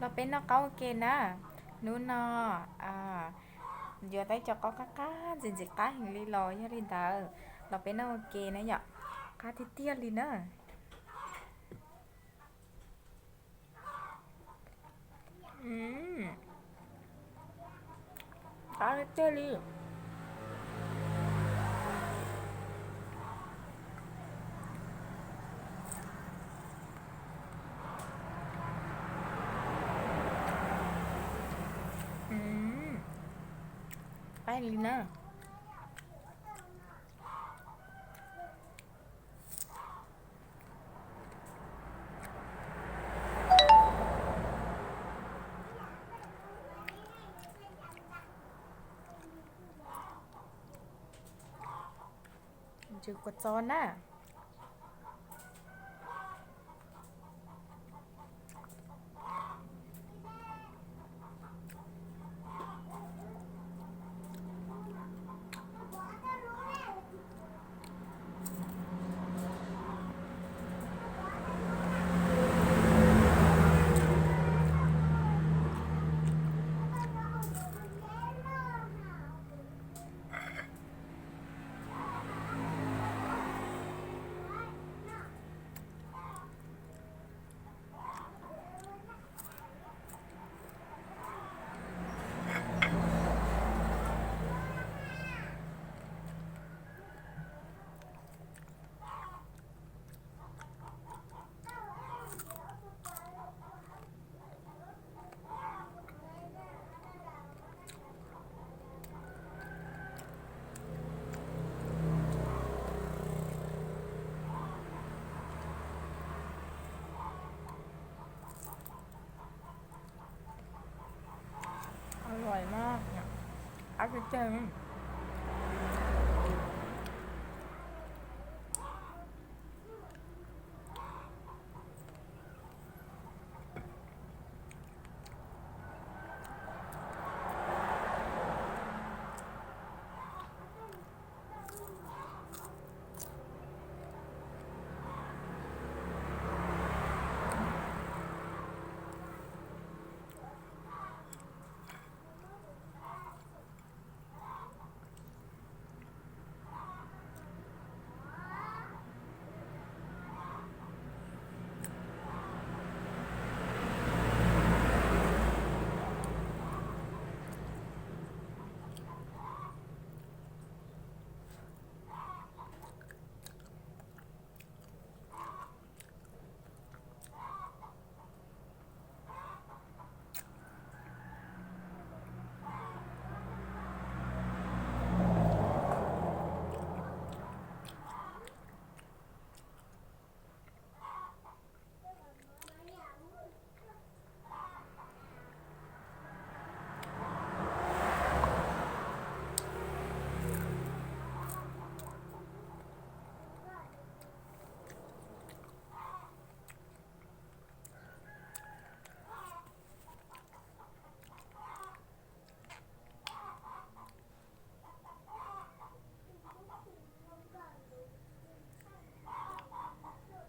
Los peb noj qaub ua ke na. Hnub no yuav tau ib co qaub qab qab ntxim ntxim qab heev li los yog li ntawd, los peb noj ua ke na yom. Qab tiag tiag li na. Qab tiag tiag li. Qab li na. Ntsws kua txob na. Qab tiag tiag.